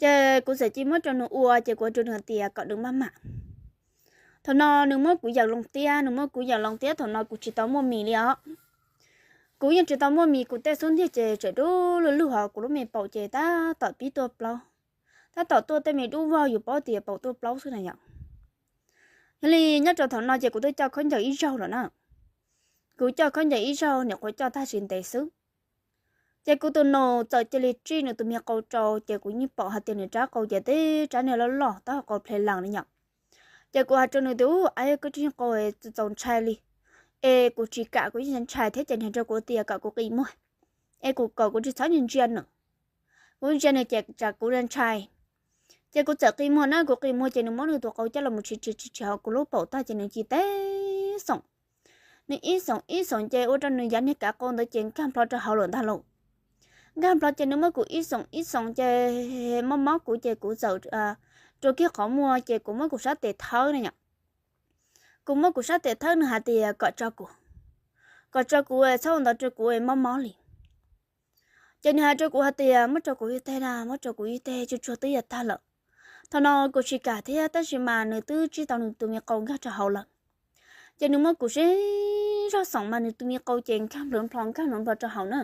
Ces kuv txawm cia muab rau nws ua, ces kuv hais rau nws tias kom nws maj mam. Thaum no nws muab kuv yawm loo tiab, nws muab kuv yawm loo tiab, thaum no kuv tsis tau muaj mis li os. Kuv yeej tsis tau muaj mis, kuv tej xub ntiag ces tseem dub lug lug hos kuv lub me paum ces tab tom pib tuaj plaub, tab tom tuaj tej me dub vog yus paub tias paum tuaj plaub xwb na yom. Yog li nyob rau thaum no ces kuv twb coj khaub ncaws ib zaug lawm na. Kuv coj khaub ncaws ib zaug, nyuam qhuav coj tag tsis ntev xwb, ces kuv tus nus txawm cia li tsij nws tus me qau rau, ces kuv yeej pom hais tias nws rab qau ces teb rab niag loj loj tab qau ple lees li yom. Ces kuv hais rau nws tias, Ub, aib, koj tsij qau, txaus ntshai li. Es kuv tsis kam, kuv yeej ntshai thiab, ces nws hais rau kuv tias kom kuv qi muag, es kuv kom kuv tsis txhob ntsia nws. Kuv ntsia nws ces tsam kuv ntshai. Ces kuv txawm qi muag na, kuv qi muag ces nws muab nws tus qau coj los mus tshis tshis tshis tshis hauv kuv lub paum tag ces nws cia li teb xoom. Nws ib xoom ib xoom ces ua rau nws yav niag kav qau ntawd ces nkag nplo rau hauv lawm ntag lauj. Nkag nplo ces nws muab kuv ib xoom ib xoom ces mob mob kuv ces kuv txawm rua kiag qhov muag ces kuv muab kuv sab tes thawb na yom. Kuv muab kuv sab tes thawb, nws hais tias kom tso kuv, kom tso kuv, txhob ua ntawd rau kuv, mob mob li. Ces nws hais rau kuv hais tias, Muab rau kuv ib teg na, muab rau kuv ib teg, tsuag tsuag twb yuav tag lawm. Thaum no kuv tsis kam thiab, tab sis mas nws twb tsij tau nws tus me qau nkag rau hauv lawm. Ces nws muab kuv sib zog xoom mas nws tus me qau ces nkag nplhuav nplho nkag nplhuav nplho rau hauv na.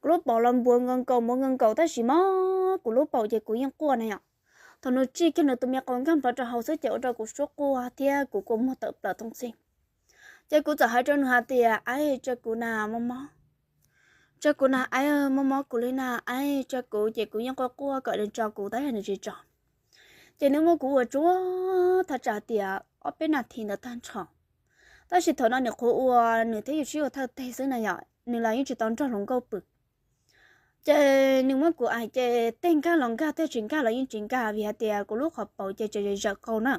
Kuv lub paum los npuav nkaus nkaus npuav nkaus nkaus tab sis mob kuv lub paum ces kuv yeej quaj na yom. Thaum nws tsij kiag nws tus me qau nkag nplhuav rau hauv xwb ces ua rau kuv suab quaj thiab kuv kua muag tawm plaws tooj txij. Ces kuv txawm hais rau nws hais tias, Aib, tso kuv na, mob mob. Tso kuv na, aib, mob mob kuv li na, aib, tso kuv. Ces kuv yeej quaj quaj kom nws tso kuv tab sis nws tsis tso. Ces nws muab kuv ua tsuag thaj tsam tias ob peb nas this ntawd tag nrho. Tab sis thaum no nws qhuav ua, nws thiab yus sib ua thawj teg xwb na yom, nws los yeej tsis tau nrog hluas nkauj pw. Ces nws muab kuv aim ces tej nkag los nkag, tej tsis nkag los yeej tsis nkag vim hais tias kuv lub qhov paum ces tseem zawm zawm qau na.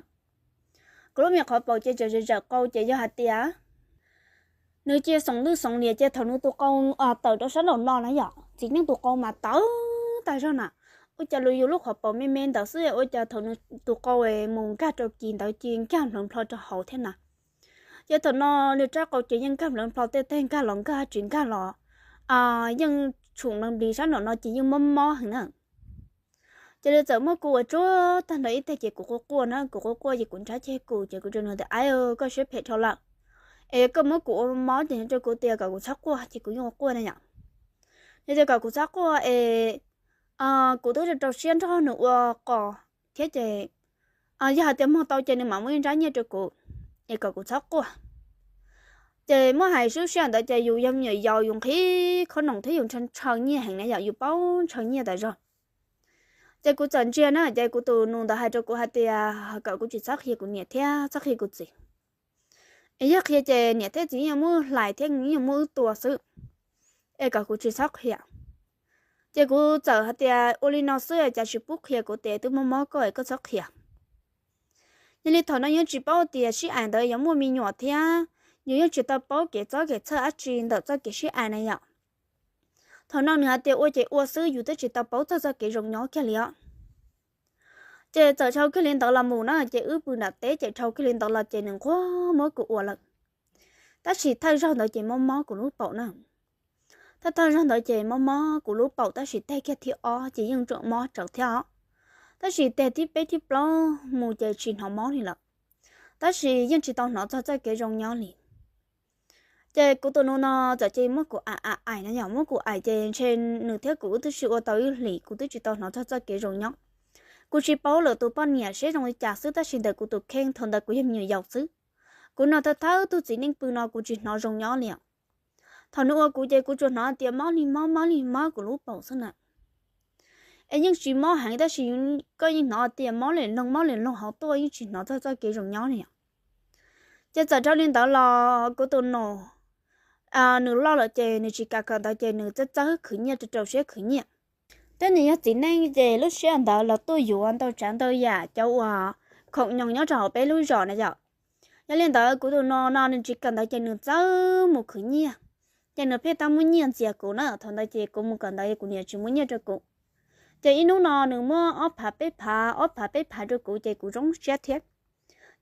Kuv lub me qhov paum ces tseem zawm zawm qau ces yog hais tias nws cia xoom lwj xoom liam ces thaum nws tus qau tawm rau sab nraum no na yom, txiv neej tus qau mas tawv tag zog na. Ua cas luag yus lub qhov paum me me ntawd xwb ua cas thaum nws tus qau mus nkag rau kis ntawd cia nkag nplhuav nplho rau hauv thiab na. Ces thaum no nws rab qau ces yeej nkag nplhuav nplho, tej teg nkag los nkag tsis nkag los yeej tshoom nplis sab nraum no ces yeej mob mob heev na. Ces nws txawm muab kuv ua tsuag tag nrho ib teg ces kuv quaj quaj na, kuv quaj quaj ces kuv nrhab ceg kuv ces kuv rau nws tias, Aib, koj siab phem dhau lawm, es koj muab kuv ua mob ces nws rau kuv tias kom kuv txhob quaj ces kuv yeej ua quaj na yom. Nws tias kom kuv txhob quaj es kuv twb rau rau siab nrog nws ua qos thiab ces yog hais tias muag tau ces nws mam muab ib nrab nyiaj rau kuv, es kom kuv txhob quaj. Ces muab hais lub sij hawm ntawd ces yus yog me nyuam yaus yus nqhis khob noom thiab yus ntshaw ntshaw nyiaj heev na yom, yus paub ntshaw nyiaj tas zog. Ces kuv txawm ntsia na ces kuv tus nus ntawd hais rau kuv hais tias kom kuv tsis txhob qhia kuv niam thiab txhob qhia kuv txiv, es yog qhia ces niam thiab txiv yeej muab hlais thiab yeej muab wb tua xwb, es kom kuv tsis txhob qhia. Ces kuv txawm hais tias ua li no xwb cas tsis pub qhia, kuv tias twb mob mob koj es koj txhob qhia. Yog li thaum no yus tsis paub tias sib aim ntawd yuav muaj me nyuam thiab, yus yeej tsis tau paub kev txob kev txhawj dab tsi ntawm txoj kev sib aim na yom. Thaum no nws hais tias ua ces ua xwb, yus twb tsis tau paub txog txoj kev zoo nyob kiag li os. Ces txawm dhau kiag li ntawd los mus na ces wb pw nram teb ces dhau kiag li ntawd los ces nws nquag muab kuv ua lawm. Tab sis thawj zaug ntawd ces mob mob kuv lub paum na. Thawj thawj zaug ntawd ces mob mob kuv lub paum tab sis teg kiag thib ob ces yeej tseem mob tsawv thiab os. Tab sis teg thib peb thib plaub mus ces tsis hnov mob li lawm, tab sis yeej tsis tau hnov txog txoj kev zoo nyob li. Ces kuv tus nus no txawm cia li muab kuv aim aim aim na yom, muab kuv aim ces ntshe nws thiab kuv wb twb sib ua tau ib hlis kuv twb tsis tau hnov txog txoj kev zoo nyob. Kuv tsis paub lawm tus poj niam siab zoo li cas xwb tab sis ntawm kuv tus kheej thaum ntawd kuv yog me nyuam yaus xwb. Kuv nrog thawj thawj tug txiv neej pw no kuv tsis hnov zoo nyob li os. Thaum nws ua kuv ces kuv tsuas hnov tias mob li mob mob li mob kuv lub paum xwb na. Es yeej tsis mob heev tab sis koj yeej hnov tias mob li loog mob li loog hauv tuaj yeej tsis hnov txog txoj kev zoo nyob li os. Ces txawm dhau li ntawd los kuv tus nus nws loj lawm ces nws tsis kam kawm ntawv ces nws txawj txawj khwv nyiaj, rau rau siab khwv nyiaj. Thiab nws yog txiv neej ces lub sij hawm ntawd los tuaj yuav ntau tsav ntau yam cov uas khoom nyoos nyob rau hauv peb lub zos na yom. Yog li ntawd kuv tus nus no nws tsis kawm ntawv ces nws txawj mus khwv nyiaj, ces nws pheej tau muab nyiaj ntxias kuv na. Thaum ntawd ces kuv mus kawm ntawv kuv niam tsis muab nyiaj rau kuv. Ces ib hnub no nws muab ob phav peb phav ob phav peb phav rau kuv ces kuv zoo siab thiab.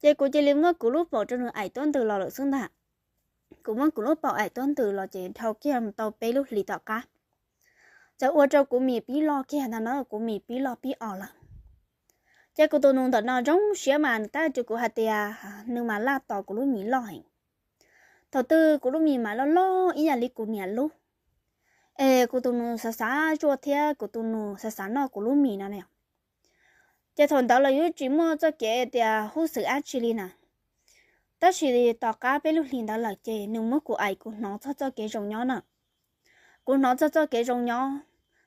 Ces kuv cia li muab kuv lub paum rau nws aim tuab ntws los lawm xwb ntag. Kuv muab kuv lub paum aim tuab ntws los ces dhau kiag mus tau peb lub hlis tom qab, txawm ua rau kuv mis pib loj kiag ntag na, kuv mis pib loj pib os lawm. Ces kuv tus nus ntawm no zoo siab mas nws tab ris kuv hais tias nws mas laj tos kuv lub mis loj heev. Thaum twg kuv lub mis mas loj loj ib yam li kuv niam lub, es kuv tus nus xav xav zuaj thiab kuv tus nus xav xav noj kuv lub mis no na. Ces thaum ntawd los yuav tsis muaj txoj kev tias huj xwm dab tsi li na. Tab sis tom qab peb lub hlis ntawd lawm ces nws muab kuv aim kuv hnov txog txoj kev zoo nyob na. Kuv hnov txog txoj kev zoo nyob,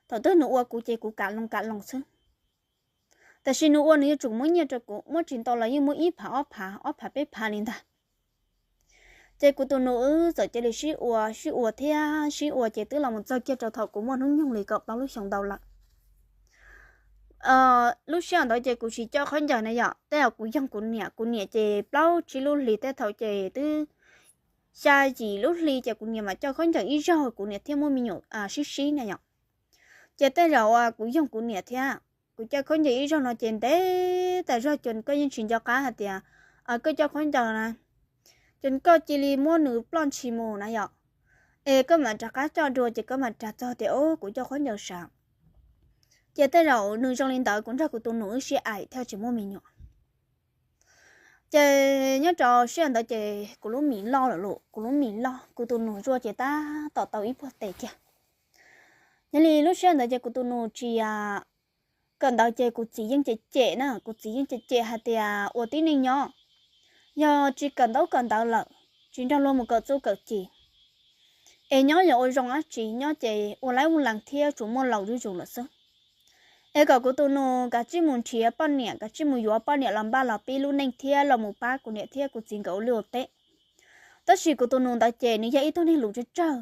thaum twg nws ua kuv ces kuv kam loo kam loo xwb. Tab sis nws ua nws yuav tsum muab nyiaj rau kuv, muab tsis ntau los yeej muab ib phav ob phav ob phav peb phav li ntag. Ces kuv tus nus wb txawm cia li sib ua sib ua thiab sib ua ces twb los mus txog kiag rau thaum kuv muaj hnub nyoog li kaum plaub lub xyoo ntau lawm. Lub sij hawm ntawd ces kuv tsis coj khaub ncaws na yom, tej zaum kuv yoog kuv niam, kuv niam ces plaub tsib lub hlis tej thaum ces twb xya yim lub hli ces kuv niam mam coj khaub ncaws ib zaug kuv niam thiaj muaj me nyuam sib sib na yom. Ces tej zaum uas kuv yoog kuv niam thiab, kuv coj khaub ncaws ib zaug no ces ntev tas zog ces koj yeej tsis nco qab hais tias koj coj khaub ncaws na, ces koj cia li muab nws ploj ntshis mus na yom. Es koj mam rov qab coj dua ces koj mam rov txog tias o kuv coj khaub ncaws sav. Ces tej zaum nws zoo li ntawd kuv nrog kuv tus nus wb sib aim thiaj tsis muaj me nyuam. Ces nyob rau sij hawm ntawd ces kuv lub mis loj lawm lauj, kuv lub mis loj, kuv tus nus zuaj ces tab tom tau ib puag tes kiag. Yog li lub sij hawm ntawd ces kuv tus nus tsis, kawm ntawv ces kuv txiv yeej cem cem na, kuv txiv yeej cem cem hais tias ua tib neeg nyob, yog tsis kawm ntaub kawm ntawv lawm, tsis nrog luag mus kawm txuj kawm ci, es nyob yog ua zoo dab tsi, nyob ces ua laib ua lees thiab tsuas muaj laus zuj zus lawm xwb. Es kom kuv tus nus kav tsij mus nrhiav poj niam, kav tsij mus yuav poj niam los npaj los pib lub neej thiab los mus pab kuv niam thiab kuv txiv nkawd ua liaj ua teb. Tab sis kuv tus nus ntawd ces nws yog ib tug neeg lus tsawg tsawg,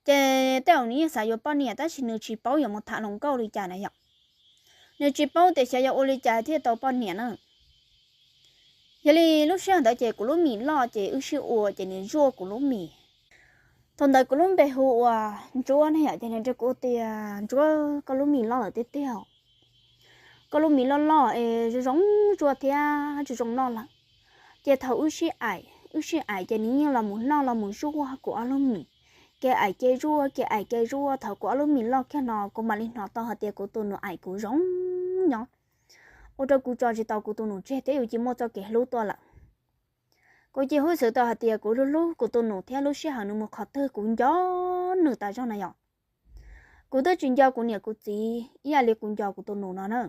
ces tej zaum nws yeej xav yuav poj niam tab sis nws tsis paub yuav mus tham hluas nkauj li cas na yom. Nws tsis paub tias xyov yuav ua li cas thiaj tau poj niam na. Yog li lub sij hawm ntawd ces kuv lub mis loj ces wb sib ua ces nws zuaj kuv lub mis. Thaum ntawd kuv lub npe hu ua Ntsuab ne yom, ces nws nrog kuv tias Ntsuab, koj lub mis loj lawm tiag tiag, koj lub mis loj loj es zoo zoo zuaj thiab zoo zoo noj lawm. Ces thaum wb sib aim, wb sib aim ces nws yeej los mus noj los mus zuaj kuv ob lub mis, kev aim kev zuaj, kev aim kev zuaj, thaum kuv ob lub mis loj kiag no kuv mam li hnov tau hais tias kuv tus nus aim kuv zoo nyob, ua rau kuv tso tsis tau kuv tus nus tseg thiab yuav cia muaj txoj kev hlub tuaj lawm. Kuv cia huj xwm tau hais tias kuv hlub hlub kuv tus nus thiab lub sij hawm nws mus qhov twg kuv nco nws tas zog na yom. Kuv twb tsis nco kuv niam kuv txiv ib yam li kuv nco kuv tus nus no na.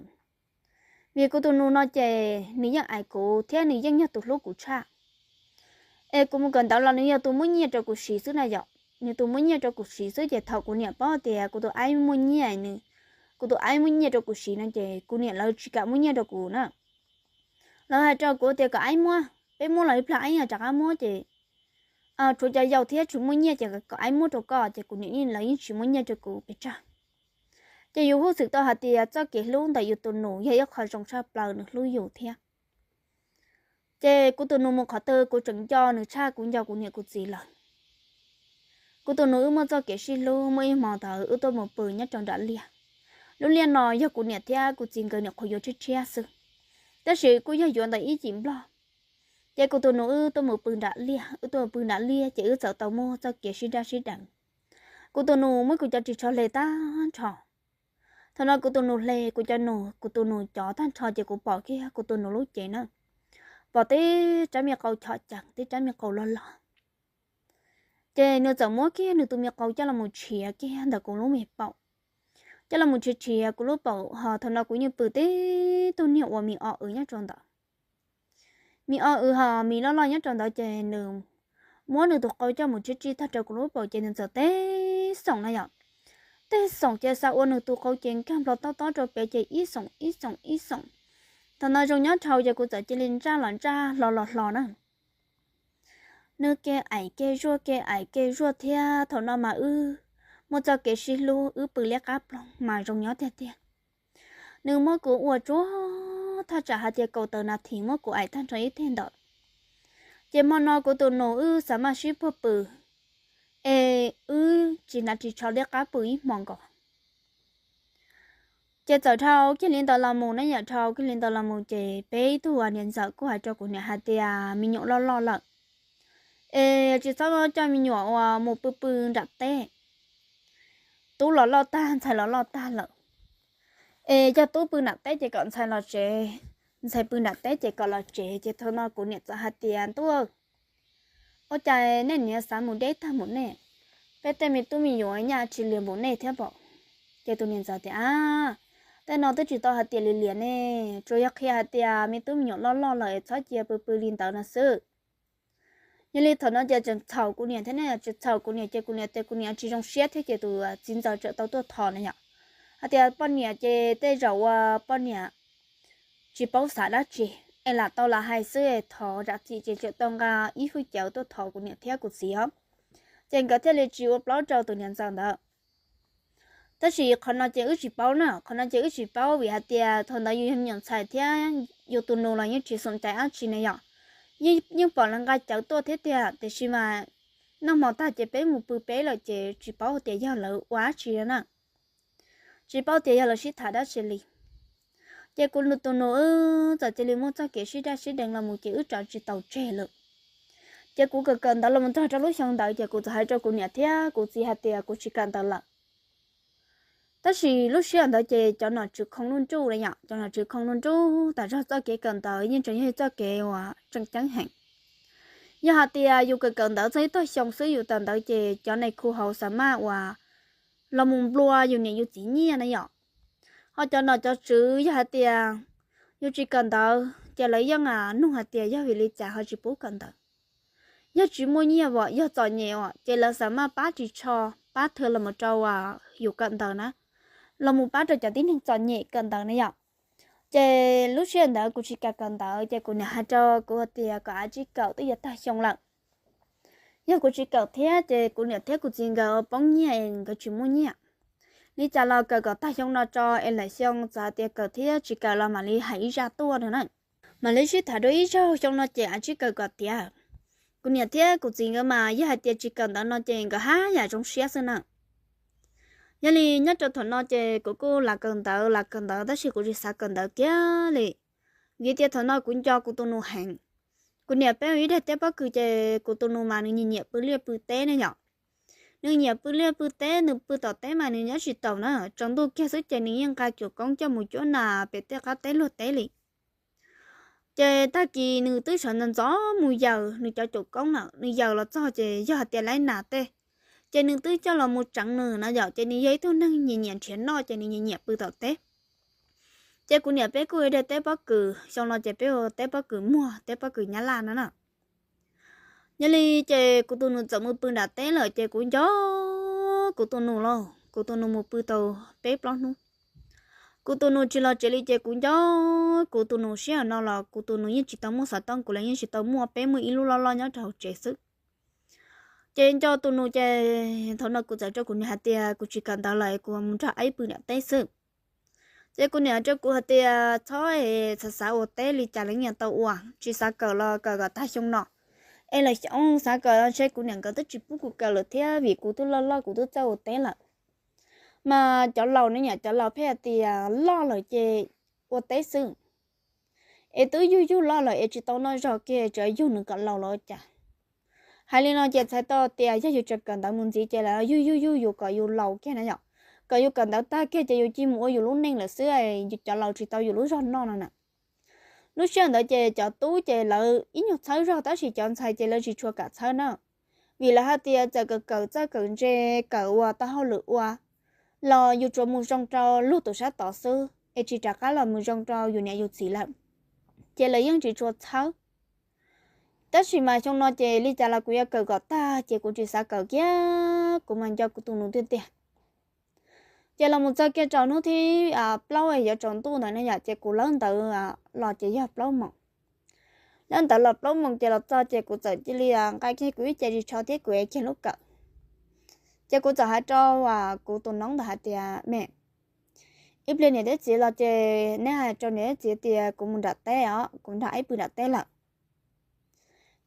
Vim kuv tus nus no ces nws yeej aim kuv thiab nws yeej yog tus hlub kuv tshaj. Es kuv mus kawm ntawv los nws yog tus muab nyiaj rau kuv siv xwb na yom, nws tus muab nyiaj rau kuv siv xwb ces thaum kuv niam paub tias kuv tus aib muaj nyiaj, kuv tus aib muab nyiaj rau kuv siv no ces kuv niam lawv tsis kam muab nyiaj rau kuv na. Lawv hais rau kuv tias kom aib muab, peb muab los ib plag aib rov qab muab ces tshuav cov yau thiab tsis muaj nyiaj ces kom aib muab rau koj ces kuv niam lawv yeej tsis muab nyiaj rau kuv pes tsawg. Ces yus huj xwm tau hais tias txoj kev hlub ntawm yus tus nus yog ib qho zoo tshaj plaws, nws hlub yus thiab. Ces kuv tus nus mus qhov twg kuv tseem nco nws tshaj kuv nco kuv niam kuv txiv lawm. Kuv tus nus wb muaj txoj kev sib hlub, muaj ib hmo ntawd wb tuaj mus pw nyob rau nram liaj. Lub liaj no yog kuv niam thiab kuv txiv nkawd nyuam qhuav yuav tshiab tshiab xwb, tab sis kuj yog yuav ntawm ib cim nplog. Ces kuv tus nus wb tuaj mus pw nram liaj, wb tuaj mus pw nram liaj ces wb txawm tau muaj txoj kev sib nrab sib deev. Kuv tus nus muab kuv cov ris tsho hle tag nrho. Thaum no kuv tus nus hle kuv cov nus, kuv tus nus cov tag nrho ces kuv pom kiag kuv tus nus lub cev na, pom tib rab me qau chom cees, tib rab me qau loj loj. Ces nws txawm muab kiag nws tus me qau coj los mus tshiav kiag ntawm kuv lub me paum, coj los mus tshiav tshiav kuv lub paum ho thaum no kuv yeej pw tib tug niag uas mis o w nyob rau ntawd. Mis o w ho mis loj loj nyob rau ntawd ces nws muab nws tus qau coj mus tshiav tshiav tag rau kuv lub paum ces nws txawm teb xoom na yom. Teb xoom ces xav ua nws tus qau ces nkag nplo tob tob rau pem ces ib xoom ib xoom ib xoom. Thaum no zoo nyob dhau ces kuv txawm cia li ntsaj los ntsaj hlo los hlo na. Nws kev aim kev zuaj kev aim kev zuaj thiab thaum no mas wb muaj txoj kev sib hlub, wb pw liab qab ploog mas zoo nyob tiag tiag. Nws muab kuv ua tsuag thaj tsam hais tias kaum tawm nas this muab kuv aim tag nrho ib teg ntawd. Ces hmo no kuv tus nus wb xav maj sib puag pw, es wb tsis hnav ris tsho liab qab pw ib hmo nkaus. Ces txawm dhau kiag li ntawd los mus na yom, dhau kiag li ntawd los mus ces peb ib tug niam ntxawm kuj hais rau kuv niam hais tias me nyuam loj loj lawm, es tsis txhob coj me nyuam uas mus pw pw nram teb. tub los loj tag, ntxhais los loj tag lawm. Es yog tub pw nram teb ces kom ntxhais los tsev, ntxhais pw nram teb ces kom los tsev. Ces thaum no kuv niam txawm hais tias, Ntuj, ua cas nej niam xav mus deb tag npaum nej, peb tej me tub me nyuam nyaj tsis liam npaum nej thiab pom? Ces tus niam ntxawm tias, A, tej no twb tsis tau hais tias liam liam ne, tsuas yog qhia hais tias me tub me nyuam loj loj lawm es txhob cia pw pw li ntawd no xwb. Yog li thaum no ces tseem txhaum kuv niam thiab ne, tseem txhaum kuv niam ces kuv niam tias kuv niam tsis zoo siab thiab ces tus txiv ntxawm txawm tau tuaj thov na yom, hais tias poj niam ces tej zaum ua poj niam tsis paub xav dab tsi, es lam tau lam hais xwb es thov zam txim ces txawm tau nqa ib hwj cawv tuaj thov kuv niam thiab kuv txiv os. Ces nkawd thiaj li tsis ua plaub rau tus niam ntxawm ntawd. Tab sis qhov no ces wb tsis paub na, qhov no ces wb tsis paub vim hais tias thaum ntawd yus yog me nyuam ntxhais thiab yus tus nus los yeej tsis xom cai dab tsi ne yom. Yeej pom lawv nqa cawv tuaj thiab tiag, tiam sis mas noj hmo tag ces peb mus pw peb lawm ces tsis paub tias yog lawv ua dab tsi na, tsis paub tias yog lawv sib tham dab tsi li. Ces kuv tus nus wb txawm cia li muaj txoj kev sib daj sib deev los mus ces wb tso tsis tau tseg lawm. Ces kuv kawm kawm ntawv los mus txog rau lub xyoo ntawd ces kuv txawm hais rau kuv niam thiab kuv txiv hais tias kuv tsis kawm ntawv lawm. Tab sis lub sij hawm ntawd ces cov nom tswv khoo nruj nruj na yom, cov nom tswv khoo nruj nruj tas zog, txoj kev kawm ntawv yeej tseem yog txoj kev uas tseem ceeb heev. Yog hais tias yus kawm kawm ntawv txog ib tog xyoo xwb yus tawm ntawv ces cov nais khu hauv xav maj uas los mus nplua yus niam yus txiv nyiaj na yom. Ho cov nom cov tswv yog hais tias yus tsis kawm ntawv ces lawv yeej nug hais tias yog vim li cas ho tsis pub kawm ntawv. Yog tsis muaj nyiaj as yog txom nyem as ces lawv xav maj pab ris tsho, pab thawj los mus rau yus kawm ntawv na, los mus pab rau cov tib neeg txom nyem kawm ntawv na yom. Ces lub sij hawm ntawd kuv tsis kam kawm ntawv ces kuv niam hais rau kuv hais tias kom av tsij kawm twb yuav tag xyoo lawm. Yog kuv tsis kawm thiab ces kuv niam thiab kuv txiv nkawd poob nyiaj es nkawd tsis muaj nyiaj. Li cas los kawm kom tag xyoo no tso es lwm xyoo txawm hais tias kawm thiab tsis kawm los mam li hais ib zaj tuaj no na. Mam li sib tham dua ib zaug, xyoo no ces av tsij kawm kom tiav. Kuv niam thiab kuv txiv nkawd mas yog hais tias tsis kawm ntawv no ces nkawd haj yam zoo siab xwb na. Yog li nyob rau thaum no ces kuv kuj lam kawm ntawv lam kawm ntawv tab sis kuv tsis xav kawm ntawv kiag li. Vim tias thaum no kuv nco kuv tus nus heev. Kuv niam peb ua ib daim teb pob kws ces kuv tus nus mas nws nyiam nyiam pw liaj pw teb ne yom. Nws nyiam pw liaj pw teb, nws pw tom teb mas nws nyob tsis taus na, tsaus ntuj kiag xwb ces nws yeej nqa cuam koob coj mus cuab nas pem tej qab teb luag teb li. Ces tag kis nws twb sawv ntxov ntxov mus yaws nws cov cuam koob na, nws yaws los txog ces yog hais tias laib nas tej, ces nws twb coj los mus tseev nws no yom, ces nws yog ib tug neeg nyiam nyiam nrhiav noj ces nws nyiam nyiam pw tom teb. Ces kuv niam peb kuj ua daim teb pob kws, xyoo no ces peb ua teb pob kws muag, teb pob kws nyab laj no na. Yog li ces kuv tus nus txawm mus pw nram teb lawm ces kuv nco kuv tus nus lauj, kuv tus nus mus pw tau peb plaub hnub. Kuv tus nus tsis los tsev li ces kuv nco kuv tus nus, sij hawm no los kuv tus nus yeej tsis tau muaj xov tooj, kuv los yeej tsis tau muaj, peb muaj ib lub loj loj nyob rau hauv tsev xwb. Ces nco tus nus ces thaum no kuv txawm rau kuv niam hais tias kuv tsis kawm ntawv lawm, kuv mus nrog aib pw nram teb xwb. Ces kuv niam rau kuv hais tias txhob es xav xav ua teb li cas los yeej tau ua, tsis xav kawm los kawm kom tag xyoo no. Es lwm xyoo xav kawm los ntshe kuv niam nkawd twb tsis pub kuv kawm lawm thiab vim kuv twb loj loj kuv twb txawj ua teb lawm. Mas cov laus ne yom, cov laus pheej hais tias loj lawm ces ua teb xwb. Es twb yug yug loj lawm es tsis tau noj zog kiag, tsuas yug nws kom laus los ua cas. Hais li no ces txhais tau tias yog yus tseem kawm ntawv mus ntxiv ces lawv yug yug yug yus kom yus laus kiag na yom, kom yus kawm ntawv tag kiag ces yus cia mus ua yus lub neej lawm xwb, cov laus tsis tau yus lub zog noj no na. Lub sij hawm ntawd ces cov tub ces lawv ib nyuag txhawb zog tab sis cov ntxhais ces lawv tsis tshua kam txhawb na. Vim lawv hais tias txawm kawm kawm txawj kawm ntse, kawm ua tau hauj lwm ua los yus tsuas mus zoo rau luag tus sab tod xwb es tsis rov qab los mus zoo rau yus niam yus txiv lawm, ces lawv yeej tsis tshua txhawb. Tab sis mas xyoo no ces li cas los kuv yuav kawm kom tag ces kuv tsis xav kawm kiag, kuv mas nco kuv tus nus tiag tiag. Ces los mus txog kiag rau hnub thib plaub yuav tsaus ntuj ntawd na yom, ces kuv lawb ntawv los ces yog plaub moos. Lawb ntawv los plaub moos ces los txog ces kuv txawm cia li nqa kiag kuv ib ce ris tsho thiab kuv ev kiag lub kawm. Ces kuv txawm hais rau kuv tus noob ntawd hais tias, Me, ib pliag niam thiab txiv los ces neb hais rau niam thiab txiv tias kuv mus nram teb os, kuv nrog aib pw nram teb lawm.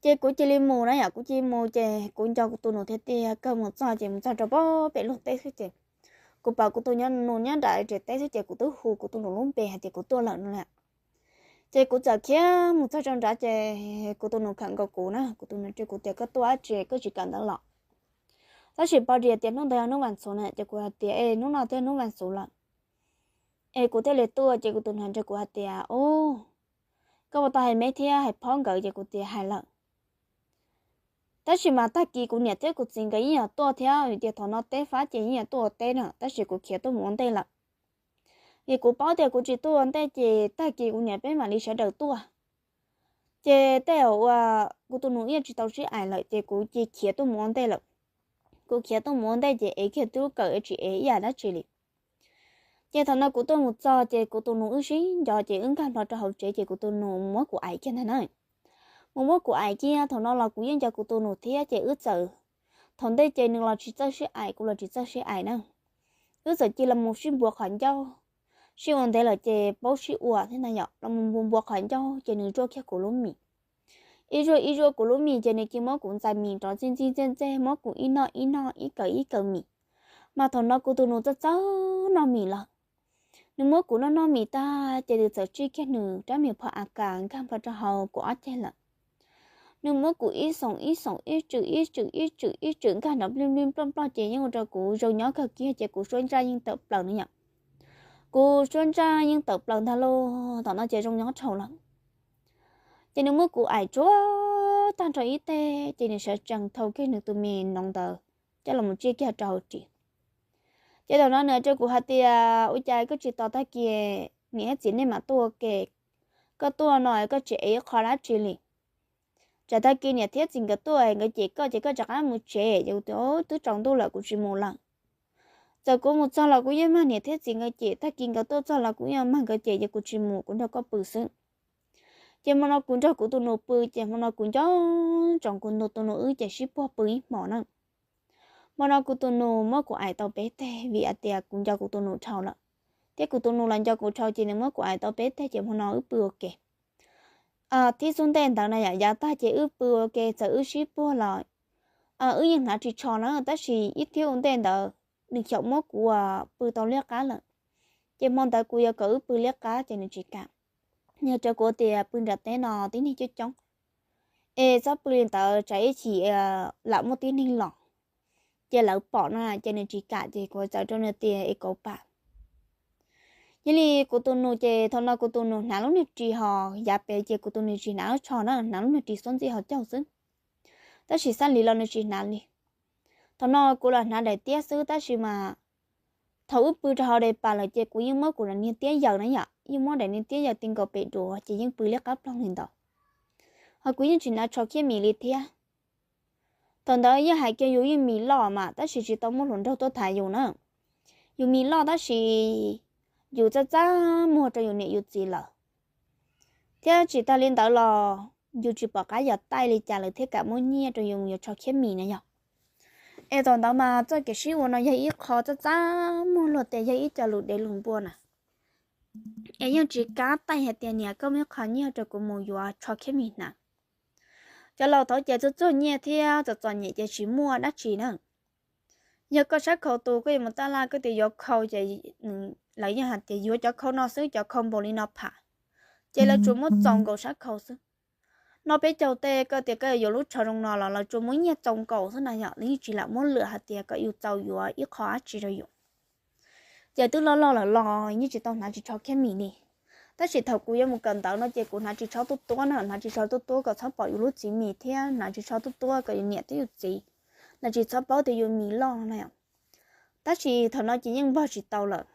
Ces kuv cia li mus na yom, kuv cia li mus ces kuv nco kuv tus nus tiag tiag, kawg mus txog ces mus txog rau pem luag teb xwb ces kuv pom kuv tus nus nyob nram tsev teb xwb ces kuv twb hu kuv tus nus lub npe hais tias kuv tuaj lawm no na. Ces kuv txawm khiav mus txog rau nrad ces kuv tus nus khawm nkaus kuv na, kuv tus nus hais rau kuv tias, Koj tuaj dab tsi, koj tsis kawm ntawv los? Tab sis pom tias hnub ntawd yog hnub vas xuv na, ces kuv hais tias, Es hnub no twb hnub vas xuv lawm, es kuv thiaj li tuaj. Ces kuv tus nus hais rau kuv hais tias, Ub, koj puas tau hais me thiab hais phob nkawd? Ces kuv tias, Hais lawm. Tab sis mas tag kis kuv niam thiab kuv txiv nkawd yeej yuav tuaj thiab, vim tias thaum no teb fab ces yeej yuav tuaj ua teb na, tab sis kuv khiav tuaj mus ua ntej lawm. Vim kuv paub tias kuv tsis tuaj ua ntej ces tag kis kuv niam peb mam li sawv daws tuaj. Ces tej uas kuv tus nus ib yam tsis tau sib aim lawm ces kuv cia khiav tuaj mus ua ntej lawm. Kuv khiav tuaj mus ua ntej ces ev kiag tub kawm es tsis ev ib yam dab tsi li. Ces thaum no kuv tuaj mus txog ces kuv tus nus wb sib nco ces wb nkag nplo rau hauv tsev ces kuv tus nus muab kuv aim kiag ntag na. Mus muab kuv aim kiag, thaum no los kuv yeej nco kuv tus nus thiab ces wb txawm, thaum ntej ces nws los tsis txawj sib aim, kuv los tsis txawj sib aim na. Wb txawm cia los mus sib npuav qhov ncauj, sib ua ntev lawm ces paub sib ua thiab na yom, los mus npuav npuav qhov ncauj ces nws zuaj kiag kuv lub mis. Ib zuaj ib zuaj kuv lub mis ces nws cia muab kuv ntxais mis rov ntxij ntxij ntxej ntxej, muab kuv ib noj ib noj, ib kawm ib kawm mis. Mas thaum no kuv tus nus txawj txawj noj mis lawm. Nws muab kuv noj noj mis tag ces nws txawm tsij kiag nws rab mis phom a kas nkag nplo rau hauv kuv ob ceg lawm. Nws muab kuv ib xoom ib xoom ib tswm ib tswm ib tswm ib tswm nkag nrov nplij nplij nploj nploj ces yeej ua rau kuv zoo nyob kawg kiag ces kuv suab ntsaj yeej tawm plaws na yom. Kuv suab ntsaj yeej tawm plaws ntag lauj, thaum no ces zoo nyob dhau lawm. Ces nws muab kuv aim tsuag tag nrho ib teg ces nws sawv tsees thau kiag nws tus mis noov ntawd coj los tsiaj kiag rau hauv ris. Ces thaum no nws hais rau kuv hais tias, Ua cas koj tsis tos tag kis niam thiab txiv nej mam tuaj ua ke? Koj tuaj no koj tsis ev ib qho dab tsi li. Tsam tag kis niam thiab txiv nkawd tuaj nkawd cem koj ces koj rov qab mus tsev. Ces kuv tias, Twb tsaus ntuj lawm kuv tsis mus lawm. Txawm kuv mus txog los kuv yeej mag niam thiab txiv nkawd cem, tag kis nkawd tuaj txog los kuv yeej mag nkawd cem ces kuv tsis mus, kuv nrog koj pw xwb. Ces hmo no kuv nrog kuv tus nus pw ces hmo no kuv nco ntsoov kuv nrog tus nus wb ces sib puag pw ib hmos na. Hmo no kuv tus nus muab kuv aim tau peb teg vim hais tias kuv nco kuv tus nus dhau lawm, thiab kuv tus nus los nco kuv dhau ces nws muab kuv aim tau peb teg ces hmo no wb pw ua ke. Thib xub ntej ntawd na yom, yav tag ces wb pw ua ke txawm wb sib puag los wb yeej hnav ris tsho na, tab sis ib thib ua ntej ntawd nws xyaum muab kuv pw tau liab qab lawm, ces hmo ntawd kuv yuav kom wb pw liab qab ces nws tsis kam. Nws hais rau kuv tias, Pw nram teb no tib neeg coob coob, es txhob pw li ntawd tsam ib chim lam muaj tib neeg los ces lawv pom no ces nws tsis kam ces kuv txawm rau nws tias, Es kauv pam. Yog li kuv tus nus ces thaum no kuv tus nus hnav lub niag ris ho yav pem ces kuv tus nus tsis hnav lub tsho na, hnav lub niag ris xuab ntsej ho caug xwb, tab sis xab lis los nws tsis hnav li. Thaum no kuv los hnav daim tiab xwb tab sis mas thaum wb pw rau hauv daim pam lawm ces kuv yeej muab kuv daim niag tiab yaws na yom, yeej muab daim niag tiab yaws ti nkaus pem duav ces yeej pw liab qab ploog li ntawd. Ho kuv yeej tsis hnav tsho khiab mis li thiab. Thaum ntawd yog hais kiag yus yeej mis loj mas tab sis tsis tau muaj hluas nraug tuaj tham yus na. Yus mis loj tab sis yus txaj txaj muag rau yus niam yus txiv lawm, thiab tsis tag li ntawd los yus tsis pom qab yog taij li cas lawv thiaj kam muab nyiaj rau yus mus yuav tsho khiab mis na yog. Es thaum ntawd mas txoj kev sib ua no yog ib qho txaj txaj muag luag tias yog ib co lus dev lus npua na. Es yeej tsis kam taij hais tias, Niam, koj muab ib qho nyiaj rau kuv mus yuav tsho khiab mis hnav. Cov laus thaud ces txuag txuag nyiaj thiab txom txom nyem ces tsis muaj dab tsi na. Yog koj sab khau tu koj yuav mus taj laj koj tias yuav khau ces lawv yeej hais tias yuav cov khau no xwb, cov khau npaum li no pham, ces lawv tsuas muab txaus nkaus sab khau xwb. No peb caug tej koj tias koj yuav lub tsho zoo no los lawv tsuas muab nyiaj txaus nkaus xwb na yom, lawv yeej tsis lam muab lwam hais tias kom yus txaus yuav ib qho dab tsi rau yus. Ces twb loj loj lawm los yeej tsis tau hnav ris tsho khiab mis li. Tab sis thaum kuv yuav mus kawm ntawv no ces kuv hnav ris tsho tuab tuab na, hnav ris tsho tuab tuab kom txhob pom yus lub txiv mis thiab hnav ris tsho tuab tuab kom yus niam thiab yus txiv lawv tsis txhob paub tias yus mis loj na. Tab sis thaum no ces yeej npog tsis tau lawm.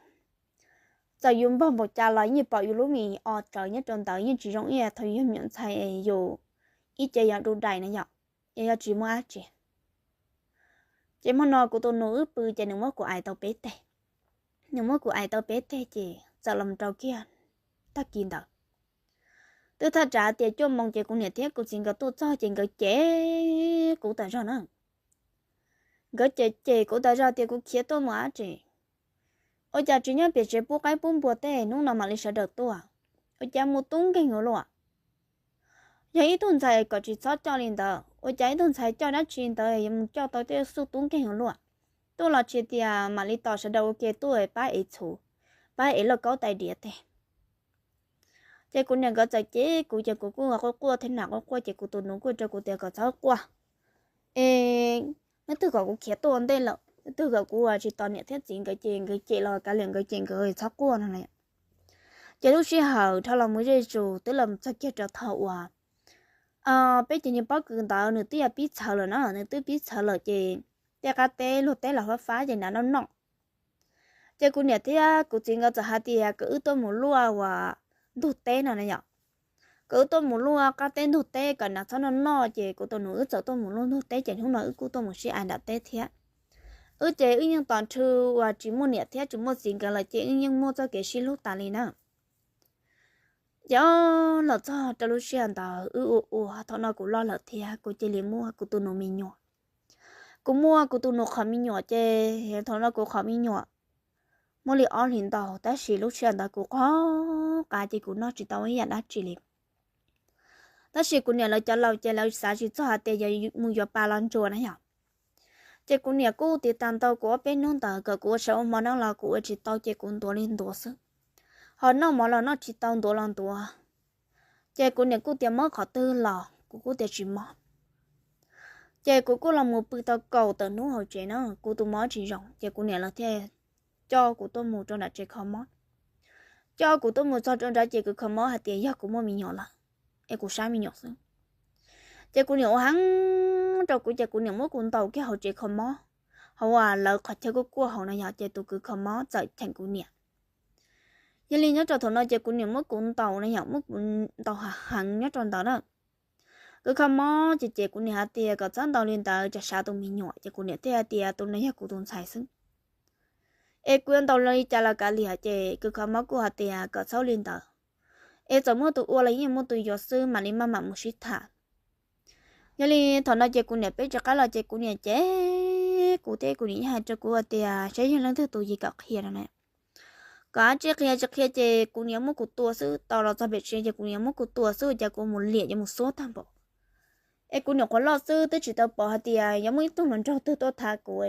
Txawm yus npog npaum cas los yeej pom yus lub mis o tsawv nyob rau ntawd, yeej tsis zoo ib yam thaum yus yog me nyuam ntxhais es yus ib ce yog du dais na yom, es yog tsis muaj dab tsi. Ces hmo no kuv tus nus wb pw ces nws muab kuv aim tau peb teg. Nws muab kuv aim tau peb teg ces txawm los rau kiag tag kis ntawd. Twb thaj tsam tias cuaj moos ces kuv niam thiab kuv txiv nkawd tuaj txog ces nkawd cem kuv tas zog na. Nkawd cem cem kuv tas zog tias kuv khiav tuaj mus dab tsi. Ua cas tsis nyob pem tsev pub qaib pub npua tej, hnub no mam li sawv daws tuaj. Ua cas mus tub nkeeg ua luaj. Yog ib tug ntxhais kom tsis txhob coj li ntawd, ua cas ib tug ntxhais coj dab tsi ntawd yuav mus coj tau tej xub tub nkeeg ua luaj. Tuaj los tsis tias mam li tos sawv daws ua ke tuaj pab ev txhuv, pab ev lauj kaub tais diav tej. Ces kuv niam nkawd txawm cem kuv ces kuv kuj quaj quaj thiab na, quaj quaj ces kuv tus nus kuj rau kuv tias kom txhob quaj, es Leej twg kom kuv khiav tuaj ua ntej lawm, leej twg kom kuv tsis tos niam thiab txiv nkawd ces nkawd cem los kav liam nkawd, ces nkawd txhob quaj no na. Ces lub sij hawm dhau los mus ze zus twb los txog kiag rau thaum uas peb ces niag pob kws ntawd nws twb yog pib txhawv lawm na, nws twb pib txhawv lawm ces tej qab teb luag teb los fab fab ces nrov noj noj. Ces kuv niam thiab kuv txiv nkawd txawm hais tias kom wb tuaj mus luaj uas ntug teb no na yom, kom wb tuaj mus luaj qab teb ntug teb kom nrov txhob noj noj. Ces kuv tus nus wb txawm tuaj mus luaj ntug teb, ces hnub no wb kuj tuaj mus sib ais nram teb thiab. Wb ces wb yeej tos nrhw uas tsis muaj niam thiab tsis muaj txiv nkawd lawm ces wb yeej muaj txoj kev sib hlub tas li na. Ces los txog rau lub sij hawm ntawd wb ua ua thaum no kuv loj lawm thiab kuv cia li muaj kuv tus nus me nyuam. Kuv muaj kuv tus nus qhov me nyuam ces thaum no kuv qhov me nyuam muaj li ob hlis ntau, tab sis lub sij hawm ntawd kuv qhov qav ces kuv noj tsis tau ib yam dab tsi li. Tab sis kuv niam lawv cov laus ces lawv xav tsis txog hais tias yog mus yuav pa los ntsuas na yom. Ces kuv niam kuj tiv tas ntau kuv ob peb hnub ntawd kom kuv ua tshav ua hmo no los kuv ua tsis tau ces kuv ntuav li ntuav xwb, ho noj mov los noj tsis tau, ntuav los ntuav. Ces kuv niam kuj tias mob qhov twg los kuv kuj tias tsis mob. Ces kuv kuj los mus pw tau kaum tawm hnub hauv tsev na, kuv tus mob tsis zoo ces kuv niam lawv thiaj coj kuv tuaj mus rau nram tsev kho mob. Coj kuv tuaj mus txog rau nrad ces kuv kho mob hais tias yog kuv muaj me nyuam lawm, es kuv sab me nyuam xwb. Ces kuv niam ua heev rau kuv ces kuv niam muab kuv ntaus kiag hauv tsev kho mob, hauv uas lawv qhov chaw kuj kuaj hauv na yom, ces tus kws kho mob txawm cheem kuv niam. Yog li nyob rau thaum no ces kuv niam muab kuv ntaus na yom, muab kuv ntaus heev nyob rau ntawd na. Kuv kho mob ces ces kuv niam hais tias kom txhob ntaus li ntawd tsam sab tus me nyuam, ces kuv niam thiaj hais tias tus no yog kuv tus ntxhais xwb, es kuv yuav ntaus li cas los kav liam. Ces kuv kho mob kuj hais tias kom txhob li ntawd, es txawm muaj tus ua los yeej muaj tus yuav xwb, mam li maj mam mus sib tham. Yog li thaum no ces kuv niam peb tsis qab los ces kuv niam ces kuv thiab kuv niam yeej hais rau kuv hais tias saib yog leej twg tus yig kom qhia no na, kom tsis qhia tsis qhia ces kuv niam muab kuv tua xwb, tau los txog pem tsev ces kuv niam muab kuv tua xwb, ces kuv mus liam yuav mus xuab tag npaum. Es kuv niam qhuav loj xwb twb tsis tau pom hais tias yuav muaj ib tug hluas nraug twg tuaj tham kuv,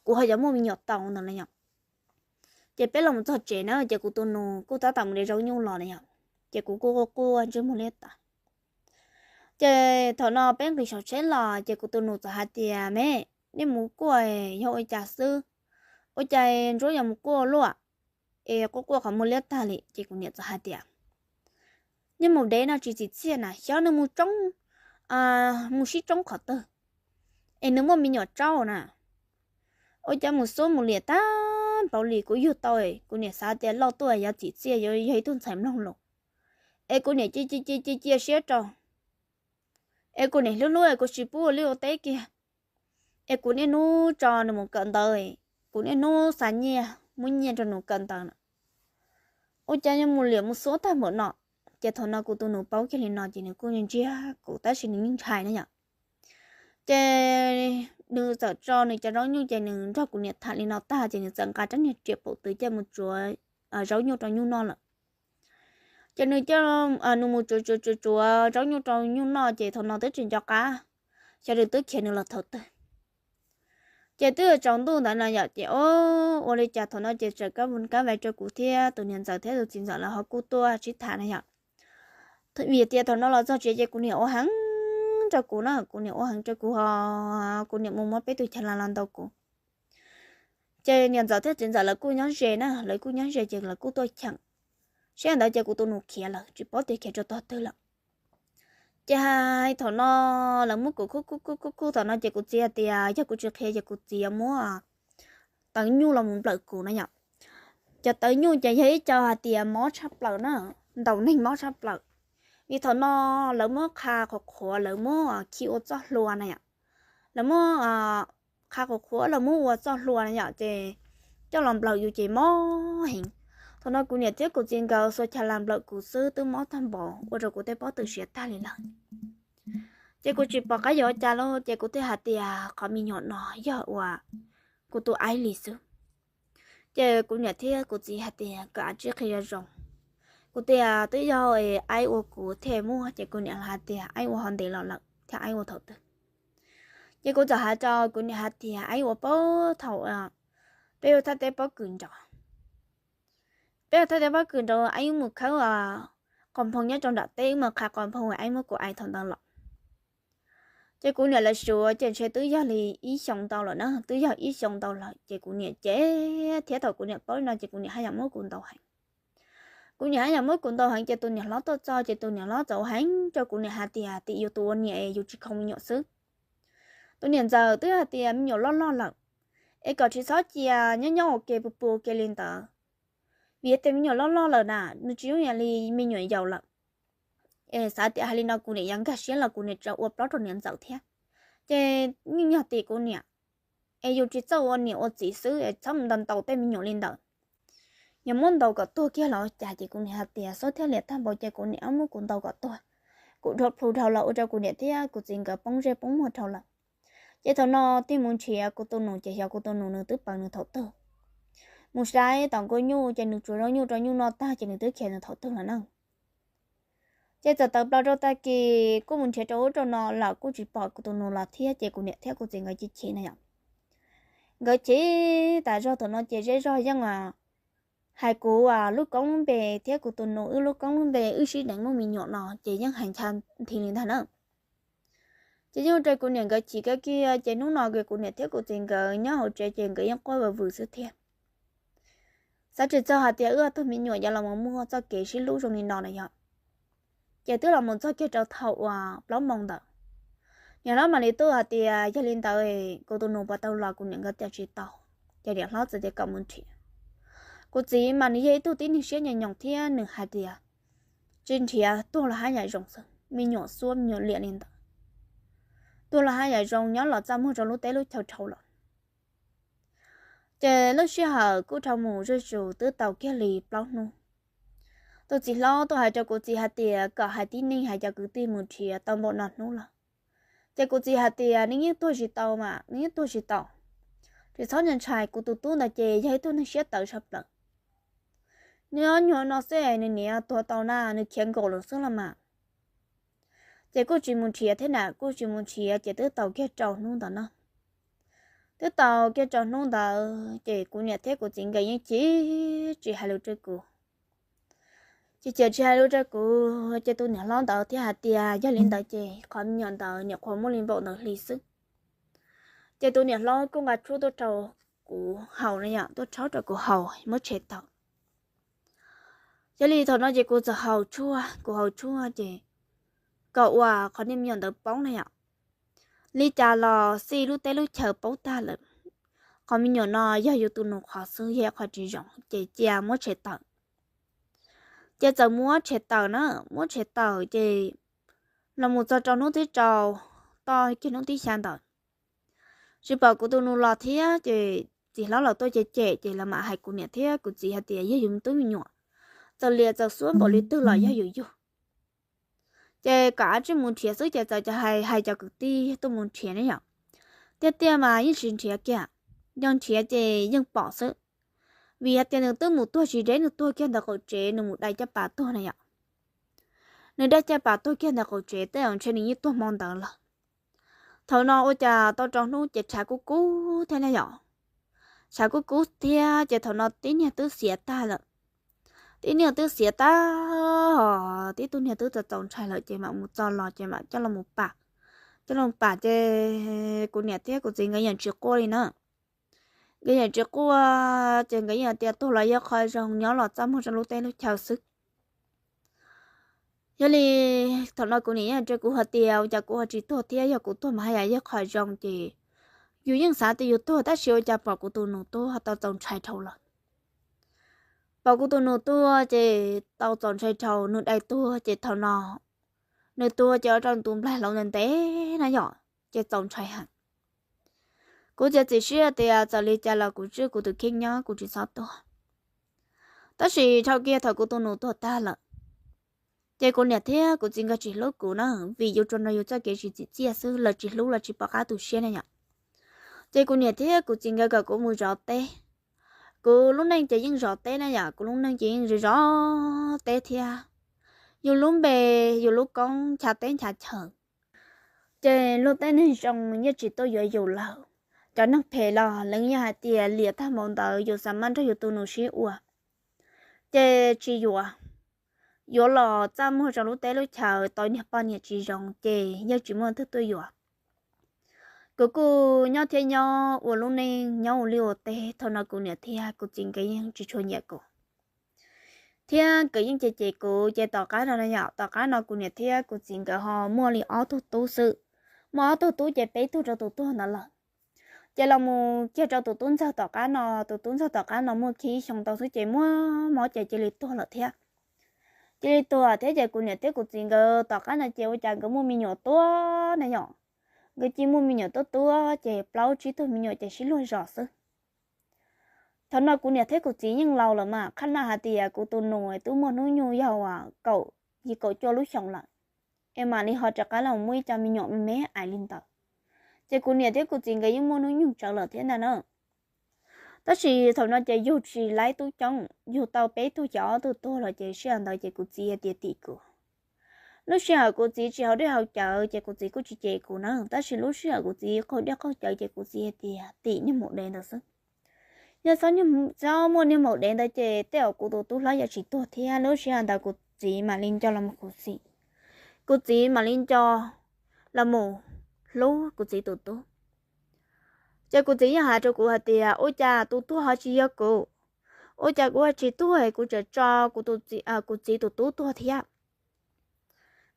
kuv ho yuav muaj me nyuam tau ntawd na yom. Ces peb los mus txog tsev na ces kuv tus nus kuj tab tom mus de zaub nyuj los na yom, ces kuv kuj quaj quaj ntsej muag liab tas. Ces thaum no peb nqis saum tsheb los ces kuv tus nus txawm hais tias, me, nej mus kuaj yog ua cas xwb, ua cas ntsuab yuav mus kuaj luaj, es quaj quaj qhov muag liab tag li. Ces kuv niam txawm hais tias, nej mus dev no tsis txim txiaj na, xyov nws mus tsoob, mus sib tsoob qhov twg, es nws muaj me nyuam tsaub na. Ua cas mus xuab mus liam tag npaum li kuv yug tau, kuv niam xav tias loj tuaj yuav txim txiaj, yuav yog ib tug ntxhais mloog lus, es kuv niam cia cia cia cia siab rau, es kuv niam hlub hlub es kuv tsis pub ua liaj ua teb kiag, es kuv niaj hnub tso nws mus kawm ntawv, kuv niaj hnub xa nyiaj muab nyiaj rau nws kawm ntawv na. Ua cas yuav mus liam mus xuab tag npaum no? Ces thaum no kuv tus nus paub kiag li no ces nws kuj ntsiag kuv tab sis nws yeej ntshai na yom. Ces nws txawm tso nws cov zaub nyuj ces nws nrog kuv niam tham li no tag ces nws txawm nqa rab niag riam paum twv coj mus tsuav zaub nyuj rau nyuj noj lawm. Ces nws coj, nws mus tsuav tsuav tsuav tsuav zaub nyuj rau nyuj noj ces thaum no twb tsis nco qab xyov nws twb khiav nws los thaum twg. Ces twb tsaus ntuj ntawd no yom, ces ua li cas thaum no ces txawm kab kab vais rau kuv thiab tus niam ntxawm thiab tus txiv ntxawm lawv ho kuj tuaj sib tham na yom. Vim tias thaum no los txog tsev ces kuv niam ua heev rau kuv na, kuv niam ua heev rau kuv ho kuv niam mus muab peb tus chaw las los ntaus kuv. Ces niam ntxawm thiab txiv ntxawm lawv kuj nyob ze na, lawv kuj nyob ze ces lawv kuj tuaj cheem. Sij hawm ntawd ces kuv tus nus khiav lawm tsis paub tias khiav rau tog twg lawm. Ces hais thaum no lawv muab kuv khub khub khub khub khub thaum no ces kuv txiv hais tias yog kuv tsis qhia ces kuv txiv yuav muab tawv nyuj los mus nplawm kuv na yom. Cov tawv nyuj ces yog ib co hais tias mob tshaj plaws na, ntaus neeg mob tshaj plaws. Vim thaum no lawv muab qha qhuav qhuav, lawv muab khi ua txoj hlua na yom. Lawv muab qha qhuav qhuav, lawv muab ua txoj hlua na yom, ces coj los nplawm yus ces mob heev. Thaum no kuv niam thiab kuv txiv nkawd xuas chaw las nplawm kuv xwb twb mob tag npaum ua rau kuv tej pob tw siav tag li lawm. Ces kuv tsis pom qab yuav ua cas lauj, ces kuv thiaj hais tias qhov me nyuam no yog uas kuv tus aib li xwb. Ces kuv niam thiab kuv txiv hais tias kom av tsib qhia zoo zoo. Kuv tias twb yog aib ua kuv thiaj muaj, ces kuv niam hais tias aib ua ho ntev los lawm thiab aib ua thaum twg. Ces kuv txawm hais rau kuv niam hais tias aib ua puag thaum peb ua thaj teb pob kws nrad. Peb ua thaj teb pob kws nrad aib mus khawb qos nphoo nyob rau nram teb, mus qha qos nphoo aib muab kuv aib thaum ntawd los. Ces kuv niam lawv suav ces ntshe twb yog li ib xyoo ntau lawm na, twb yog ib xyoo ntau lawm ces kuv niam ces thiab thaum kuv niam paub li no ces kuv niam haj yam muab kuv ntaus heev. Kuv niam haj yam muab kuv ntaus heev ces tus niam hlob tuaj txog ces tus niam hlob txawm heev rau kuv niam hais tias tim yus tus ua niam es yus tsis khoom me nyuam xwb. Tus niam ntxawm twb hais tias me nyuam loj loj lawm es kom tsis txhob cia nyob nyob ua ke pw pw ua ke li ntawd, vim tias me nyuam loj loj lawm na, nws tsis yooj yim li me nyuam yaus lawm. Es xav tias hais li no kuv niam yuav nkag siab los kuv niam tsa ua plaub rau niam ntxawm thiab. Ces yeej yog tim kuv niam, es yus tsis txawj ua niam ua txiv xwb es txhob mus ntaus ntaus tej me nyuam li ntawd. Yog muab ntaus kom tuag kiag los ua cas ces kuv niam hais tias xob thiab liam tag npaum ces kuv niam muab kuv ntaus kom tuag, kuv dhau plhu dhau los ua rau kuv niam thiab kuv txiv nkawd poob zej poob muag dhau lawm. Ces thaum no tig mus nrhiav kuv tus nus ces xyov kuv tus nus nws twb pawv nws thaum twg. Mus saib tom nkuaj nyuj ces nws tsuas zoo nyuj rau nyuj noj tag ces nws twb khiav nws thaum twg lawm na. Ces txawm tawm plaws rau tag kis kuj mus nrhiav rau ub rau no los kuj tsis pom kuv tus nus los thiab ces kuv niam thiab kuv txiv nkawd chim chim na yom. Nkawd chim tas zog thaum no ces zej zog yeej hais kuv lub koob lub npe thiab kuv tus nus wb lub koob lub npe wb sib deev muaj me nyuam no ces yeej hais ncha nthi li ntag na. Ces yeej ua rau kuv niam nkawd chim kawg kiag ces hnub no kuv niam thiab kuv txiv nkawd nyob hauv tsev ces nkawd yeej quaj vwm vwm xwb thiab. Xav tsis txog hais tias wb tug me nyuam yuav los mus muaj txoj kev sib hlub zoo li no na yom. Ces twb los mus txog kiag rau thaum uas plaub moos ntawd, niam hlob mam li tuaj hais tias yog li ntawd kuv tus nus puas tau los, kuv niam nkawd tias tsis tau. Ces niam hlob txawm tias kom mus nrhiav. Kuv txiv mas nws yog ib tug tib neeg siab nyoos nyoos thiab nws hais tias tsis nrhiav, tuag los haj yam zoo xwb, me nyuam xuab me nyuam liam li ntawd, tuag los haj yam zoo, nyob los txaj muag rau lub teb lub chaw dhau lawm. Ces lub sij hawm kuj dhau mus zuj zus twb tau kiag li plaub hnub, tus txiv hlob tuaj hais rau kuv txiv hais tias kom hais tib neeg hais cov kwv tij mus nrhiav tau npaum no hnub lawm. Ces kuv txiv hais tias nws yeej tuag tsis tau mas nws yeej tuag tsis tau, tsis txhob ntshai, kuv tus tub ntawd ces yog ib tug neeg siab tawv tshaj plaws. Nyob nyuag no xwb nws niam tuag tau na, nws khiav nkaus lawm xwb los mas. Ces kuj tsis mus nrhiav thiab na, kuj tsis mus nrhiav ces twb tau kiag rau hnub ntawd no. Twb tau kiag rau hnub ntawd ces kuv niam thiab kuv txiv nkawd yeej chim, tsis hais lus rau kuv. Ces chim tsis hais lus rau kuv ces tus niam hlob ntawd thiaj hais tias yog li ntawd ces qhov me nyuam ntawd niam qhuas muaj li npaum ntawd hli xwb. Ces tus niam hlob kuj nqa tshuaj tuaj rau kuv haus na yom, tuaj tshuaj rau kuv haus muab tshem tawm. Yog li thaum no ces kuv txawm haus tshuaj, kuv haus tshuaj ces kom uas qhov niag me nyuam ntawd poob na yom. Li cas los xij lub teb lub chaw paub tag lawm, qhov me nyuam no yog yus tus nus qhov xwb, yog ib qhov tsis zoo ces cia muab tshem tawm. Ces txawm muab tshem tawm na, muab tshem tawm ces los mus txog rau hnub thib rau, toj kiag hnub thib xya ntawd, tsis pom kuv tus nus los thiab ces txiv hlob los tuaj cem cem ces lawv mam hais kuv niam thiab kuv txiv hais tias yog yus tub me nyuam, txawm liam txawm xuab npaum li twg los yog yus yug. Ces kom tsij mus nrhiav xwb ces txawm cov hais hais cov kwv tij tuaj mus nrhiav ne yom. Tiag tiag mas yeej tsis nrhiav kiag, yog nrhiav ces yeej pom xwb. Vim hais tias nws twb mus tuag tsis deb, nws tuag kiag ntawm qaum tsev, nws mus dai caj pas tuag na yom. Nws dai caj pas tuag kiag ntawm qaum tsev, tej zaum ntshe nws yeej tuag hmo ntawd lawm. Thaum no ua cas tau rau hnub ces tshav kub kub thiab ne yom. Tshav kub kub thiab ces thaum no tib niag twb xiav tag lawm. Tib niag twb xiav tag, tib tug niag twb txaus txaus ntshai lawm ces mam mus txog los ces mam coj los pam. Coj los pam ces kuv niam thiab kuv txiv nkawd yeej tsis quaj li na. Nkawd yeej tsis quaj, ces nkawd yeej tias tuag los yog qhov zoo, nyob los txaj muag rau lub teb lub chaw xwb. Yog li thaum no kuv niam yeej hais rau kuv hais tias ua cas kuv ho tsis tuag thiab, yog kuv tuag mas haj yam yog qhov zoo ces yus yeej xav tias yus tuag tab sis ua cas pom kuv tus nus tuag tau txaus ntshai dhau lawm. Pom kuv tus nus tuag ces tau txaus ntshai dhau, nws dai tuag ces thaum no nws tuag ces ua rau nws tus nplaig hlauv ntev ntev na yom, ces txaus ntshai heev. Kuv txiav txim siab tias txawm li cas los kuv tswj kuv tus kheej nyob, kuv tsis txhob tuag. Tab sis dhau kiag thaum kuv tus nus tuag tag lawm, ces kuv niam thiab kuv txiv nkawd tsis hlub kuv na, vim yus tsuas nrog yus txoj kev tsis tsim txiaj xwb, lawv tsis hlub, lawv tsis pom qab tu siab na yom. Ces kuv niam thiab kuv txiv nkawd kom kuv mus zov teb. Kuv lub neej ces yeej zov teb na yom, kuv lub neej ces yeej zov teb thiab. Yus lub npe, yus lub koob ncha teb ncha chaw, ces luag tej neeg zoo yeej tsis tuaj yuav yus lawm. Cov neeg phem los lawv yeej hais tias liam tag npaum ntawd yus xav maj nrog yus tus nus sib ua, ces tsis yuav. Yuav los txaj muag rau lub teb lub chaw tau niag poj niam tsis zoo ces yeej tsis muaj leej twg tuaj yuav. Kuv kuj nyob thiab nyob ua lub neej nyob ua liaj ua teb, thaum no kuv niam thiab kuv txiv nkawd yeej tsis tshua nyiam kuv, thiab nkawd yeej cem cem kuv. Ces tom qab no na yom, tom qab no kuv niam thiab kuv txiv nkawd ho muaj li ob tug tub xwb. Muaj ob tug tub ces peb tug rau tus tuag ntawd lawm. Ces los mus kiag rau tus tub ntxawg tom qab no, tus tub ntxawg tom qab no muaj khib xyoo tau xwb ces muaj mob ces cia li tuag lawm thiab. Cia li tuag thiab ces kuv niam thiab kuv txiv nkawd tom qab no ces ua cas nkawd muaj me nyuam tuaj na yom. Nkawd cia muaj me nyuam tuaj tuaj ces plaub tsib tug me nyuam ces sib luag zos xwb. Thaum no kuv niam thiab kuv txiv yeej laus lawm mas, qhab naj hais tias kuv tus nus twb muaj hnub nyoog yog kaum yim kaum cuaj lub xyoos lawm, es mam li ho rov qab los muaj ib co me nyuam me me ais li ntawd. Ces kuv niam thiab kuv txiv nkawd yeej muaj hnub nyoog tsawv lawm thiab ntag na. Tab sis thaum no ces yug tsis laib tub coob, yug tau peb tug ces ob tug tuag lawm ces sij hawm ntawd ces kuv txiv tias tim kuv. Lub sij hawm kuv txiv tsis haus dej haus cawv ces kuv txiv kuj tsis cem kuv na, tab sis lub sij hawm kuv txiv qaug dej qaug cawv ces kuv txiv tias tim niag maum dev ntawd xwb. Yog txhob muaj niag maum dev ntawd ces tej zaum kuv tus tub hlob yuav tsis tuag thiab. Lub sij hawm ntawd kuv txiv mam li nco los mus khuv xim, kuv txiv mam li nco los mus hlub kuv txiv tus tub. Ces kuv txiv yeej hais rau kuv hais tias ua cas tus tuag ho tsis yog kuv, ua cas kuv ho tsis tuag es kuv tseem tso kuv txiv tus tub tuag thiab.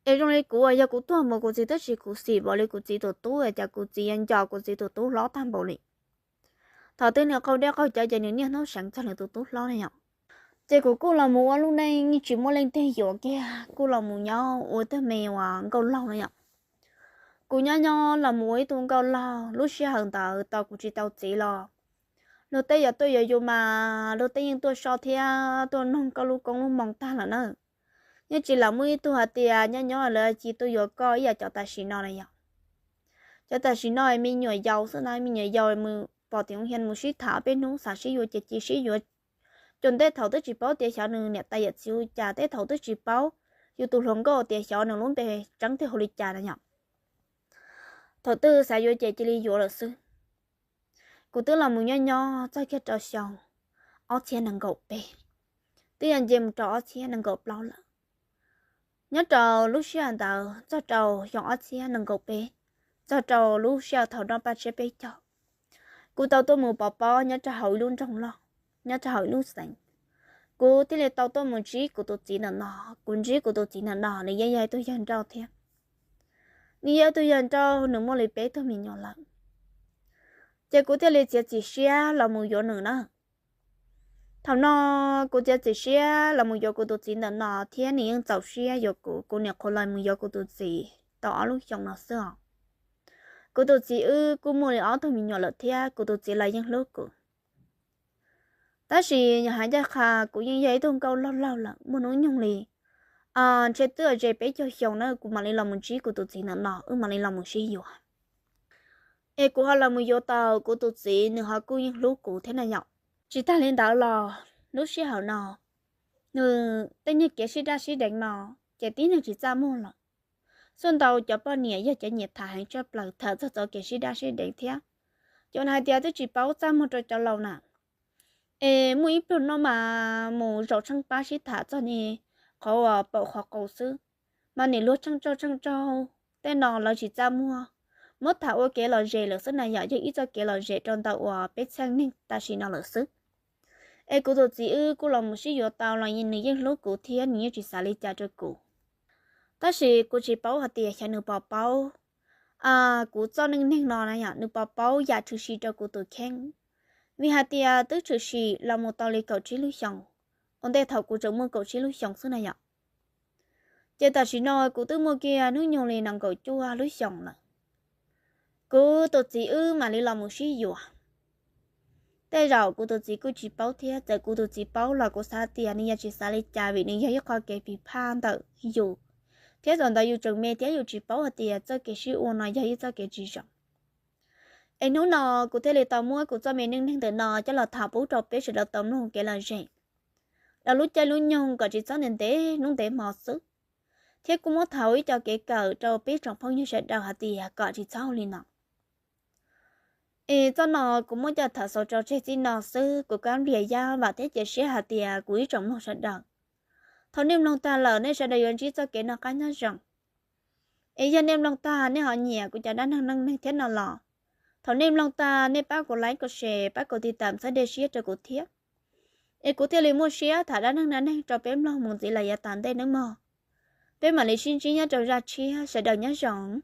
Es zoo li kuv uas yog kuv tuag mus kuv txiv twb tsis khuv xim npaum li kuv txiv tus tub, es cas kuv txiv yuav nco kuv txiv tus tub hlob tag npaum li. Thaum twg nws qaug dej qaug cawv ces nws niaj hnub seev txog nws tus tub hlob ne yom. Ces kuv kuj los mus ua lub neej tsis muaj leej twg yuav kiag, kuj los mus nyob ua tug me uas nkauj laug na yom. Kuv nyob nyob los mus ua ib tug nkauj laug, lub sij hawm ntawd tau kuv tsis tau txiv los luag tej yuav tuaj yuav yus mas luag tej yeej tuaj so thiab tuaj noog koj lub koob lub moo tag lawm na. Yeej tsis lam muaj ib tug hais tias nyob nyob lawv cia tuaj yuav koj ib yam cov tam sim no na yom. Cov tam sim no me nyuam yaus xwb na, me nyuam yaus mus pom tim hoo hias mus sib tham peb hnub xav sib yuav ces cia sib yuav. Cov tej thaum twb tsis paub tias xyov nws niam tais yawm txiv hu cas, tej thaum twb tsis paub yus tus hluas nkauj tias xyov nws lub npe tseeb tiag hu li cas na yom. Thaum twg xav yuav ces cia li yuav lawm xwb. Kuv twb los mus nyob nyob txog kiag rau xyoo ob txhiab nees nkaum peb, twb yog nce mus rau ob txhiab nees nkaum plaub lawm. Nyob rau lub sij hawm ntawd txog rau xyoo ob txhiab nees nkaum peb, txog rau lub sij hawm thaum noj paj tshiab peb caug, kuv tau tuaj mus pov pob nyob rau hauv ib lub nroog loj, nyob rau hauv ib lub xeev. Kuv thiaj li tau tuaj mus ntsib kuv tus txiv ntawm no. Kuv ntsib kuv tus txiv ntawm no nws yeej yog ib tug yawg nrauj thiab. Nws yog ib tug yawg nrauj, nws muaj li peb tug me nyuam lawm. Ces kuv thiaj li txiav txim siab los mus yuav nws na. Thaum no kuv txiav txim siab los mus yuav kuv tus txiv ntawm no thiab nws yeej txaus siab yuav kuv. Kuv nyuam qhuav los mus yuav kuv tus txiv tau ob lub xyoos no xwb os. Kuv tus txiv wb kuj muaj li ob tug me nyuam lawm thiab kuv tus txiv los yeej hlub kuv. Tab sis yog hais ncaj qha kuv yeej yog ib tug nkauj laug laug lawm muaj hnub nyoog li, ntshe twb ze peb caug xyoo na kuv mam li los mus ntsib kuv tus txiv ntawm no, wb mam li los mus sib yuav. Es kuv ho los mus yuav tau kuv tus txiv, nws ho kuj yeej hlub kuv thiab na yom. Tsis tag li ntawd los lub sij hawm no nws tej niag kev sib daj sib deev no ces tib neeg tsis txaj muag lawm. Xuaj ntau cov poj niam yog cov nyiam tham heev tshaj plaws tham txog txoj kev sib daj sib deev thiab. Cov no hais tias twb tsis paub txaj muag rau cov laus na. Es muaj ib pluag no mas mus zaum tsheej pab sib tham txog niag qhov uas paum qhov qau xwb, mas nim luag tsheej tsaug tsheej tsaug tej no lawv tsis txaj muag, muab tham ua kev lom zem lawm xwb na yom, yog ib txoj kev lom zem rau ntawm uas peb txheej neeg tam sim no lawm xwb. Es kuv tus txiv wb kuj los mus sib yuav tau los nws yeej hlub kuv thiab nws yeej tsis xav li cas rau kuv. Tab sis kuv tsis paub hais tias xyov nws puas paub kuv txoj neej neeg no na yom, nws puas paub yam tshwm sim rau kuv tus kheej. Vim hais tias twb tshwm sim los mus tau li kaum tsib lub xyoos, ua ntej thaum kuv tseem muaj kaum tsib lub xyoos xwb na yom. Ces tam sim no kuv twb muaj kiag hnub nyoog li nees nkaum cuaj lub xyoos lawm. Kuv tus txiv wb mam li los mus sib yuav. Tej zaum kuv tus txiv kuj tsis paub thiab, txawm kuv tus txiv paub los kuv xav tias nws yeej tsis xav li cas vim nws yog ib qho kev pib phaj ntawm yus, thiab thaum ntawd yus tseem me thiab yus tsis paub hais tias txoj kev sib ua no yog ib txoj kev tsis zoo. Es hnub no kuv thiaj li tau muab kuv txoj me neej neeg ntawm no coj los tham pub rau peb sawv daws tau mloog kev lom zem rau lub caij lub nyoog kom tsis txhob ntev ntev hnub ntev hmo xwb, thiab kuj muab tham ua ib co kev kawm rau peb tsoom phooj ywg sawv daws hais tias kom tsis txhob ua li no. Es txoj no kuv muab coj tham xaus tso tseg txij no xwb, kuv Kab Nplias Yaj vam thiab cia siab hais tias kuv ib tsoom mloog sawv daws, thaum nej mloog tag lawm nej sawv daws yuav ntsib txoj kev noj qab nyob zoo. Es yog nej mloog tag nej ho nyiam kuv cov dab neeg neej neeg thiab no los, Thaum nej mloog tag nej pab kuv like, kuv share, pab kuv tiv tam txhawb dej siab rau kuv thiab, es kuv thiaj li muaj siab tham dab neeg dab neeg rau peb mloog mus ntxiv los yav tas ntej nawb mog. Peb mam li sib ntsib nyob rau zaj tshiab, sawv daws nyob zoo.